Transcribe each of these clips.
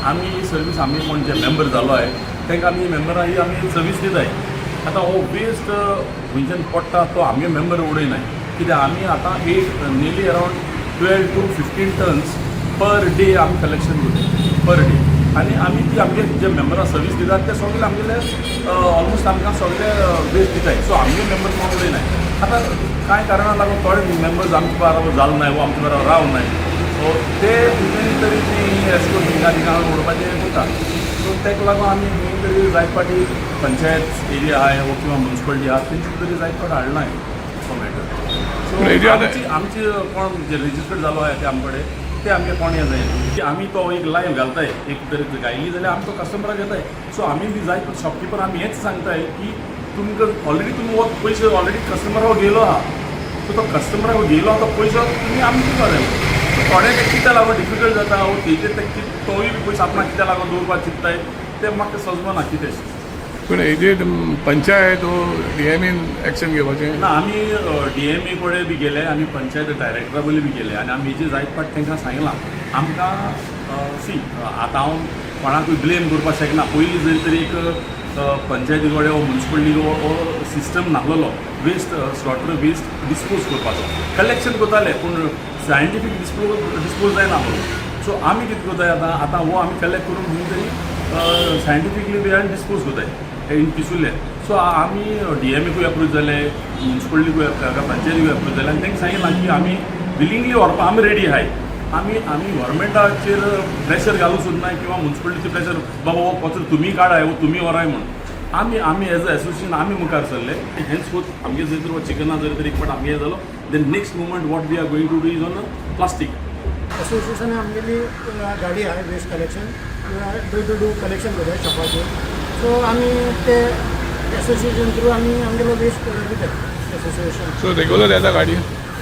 आमी ही सर्वीस आमी कोण जे मेंबर जालो आहे तांकां आमी मेंबरां ही आमी सर्वीस दिताय. आतां हो वेस्ट खंयच्यान पडटा तो आमगे मेंबर उडयनाय, कित्याक आमी आतां एक nearly around 12 to 15 tons per day आमी कलेक्शन करता पर डे. आनी आमी ती आमगे जे मेंबरां सर्वीस दितात ते सगळे आमगेले ऑलमोस्ट आमकां सगळे वेस्ट दिताय. सो आमगे मेंबर कोण उडयनाय. आतां कांय कारणां लागून थोडे मेंबर्स आमचे बरोबर जाल नाय वो आमचे बरोबर राव नाय, सो ते खंय तरी ती अशें करून हिंगा थिंगा उडोवपाचें करता. सो ताका लागून आमी खंय तरी जायत फावटी पंचायत एरिया आहाय वो किंवा मुन्सिपालिटी आहा, तेंचे तरी जायत फावट हाडलाय हो मॅटर. पूण हेजी सो आतां- आमची आमची कोण जे रजिस्टर्ड जालो आहा ते आमचे कडेन ते आमगे कोण हें जायना की आमी तो एक लायन घालताय, एक तरी गायली जाल्यार आमी तो कस्टमराक घेताय. सो आमी बी जायत शॉपकिपर आमी हेंच सांगताय की तुमकां ऑलरेडी तुमी हो पयशे ऑलरेडी कस्टमराक गेलो आहा, सो तो कस्टमराक गेलो आहा तो पयसो तुमी आमकां दिवपा जाय. सो थोडे ते कित्याक लागून डिफिकल्ट जाता वो तेजेर ते तोय बी पयसो आपणाक कित्याक लागून दवरपाक चिंत्ताय ते म्हाका समजना कितें. पूण हेजेर पंचायत वो डीएमएन एक्शन घेवपाचें. ना, आमी डीएमए कडेन बी गेले, आमी पंचायत डायरेक्टरा कडेन बी गेले आनी आमी हेजे जायत फावट तांकां सांगलां. आमकां सी, आतां हांव कोणाकूय ब्लेम करपाक शकना. पयलीं जरी तरी एक पंचायती कडेन वो मुन्सिपालिटी हो सिस्टम नासलेलो वेस्ट स्लॉटर वेस्ट डिस्पोज करपाचो. कलेक्शन करताले पूण सायंटिफीक डिस्पोज जायना आसलो. सो आमी कितें करताय आतां, आतां हो आमी कलेक्ट करून खंय तरी सायंटिफिकली बी आनी डिस्पोज करताय इन पिसुल्ले. सो आमी डीएमएकूय अप्रोच जाले, मुन्सिपालिटीकूय, पंचायतीकूय अप्रोच जाले आनी तांकां सांगितलां की आमी विलिंगली व्हरपाक आमी रेडी आहाय. आमी आमी गव्हर्मेंटाचेर प्रेशर घालूंक सोदनाय किंवा मुन्सिपालिटीचेर प्रेशर, बाबा हो कचरो तुमी काडाय वो तुमी व्हराय म्हूण. आमी आमी एज अ एसोसिएशन आमी मुखार सरले. हेन्सफोर्थ आमगे जर तर चिकना जर तर एक फावट आमगे जालो, then next moment what we are going to do is on plastic. Association आमगेली गाडी आहे waste collection, door to door collection करता शॉपाचेर. सो आमी ते एसोसिएशन थ्रू आमी आमगेलो वेस्ट दितात एसोसिएशन. सो रेगुलर येता गाडी?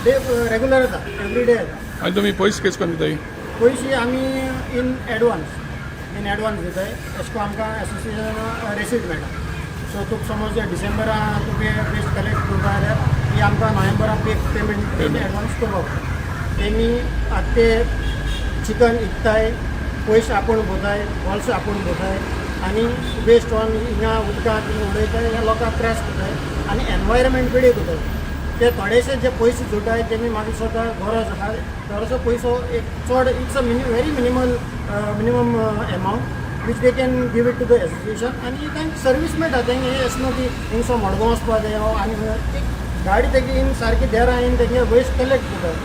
डे रेगुलर येता, एवरी डे येता. आनी तुमी पयशे केस करून दिताय? पयशे आमी इन एडवान्स दिताय. अशें करून आमकां एसोसिएशन रेसीट मेळटा. सो तुका समज डिसेंबरा तुगे वेस्ट कलेक्ट करपा जाल्यार ती आमकां नोव्हेंबरा पेमेंट एडवान्स करपाक पडटा. तेमी आतां ते चिकन इकताय, पयशे आपूण भरताय, बॉल्स आपूण भरताय आनी वेस्ट ऑन हिंगा उदकांत उडयताय. ह्या लोकांक त्रास करताय आनी एनवायरमेंट पिडी करताय. ते थोडेशे जे पयशे जोडटाय तेमी म्हाका दिसता गरज आहा थोडोसो पयसो एक चड, it's a very minimum amount which they can give it to the association आनी तांकां सर्वीस मेळटा. तांकां हें अशें न्हू की हिंगसो मडगांव वचपा जाय आनी एक गाडी तेगी इन सारकी देरां येवन तेंगे वेस्ट कलेक्ट करता.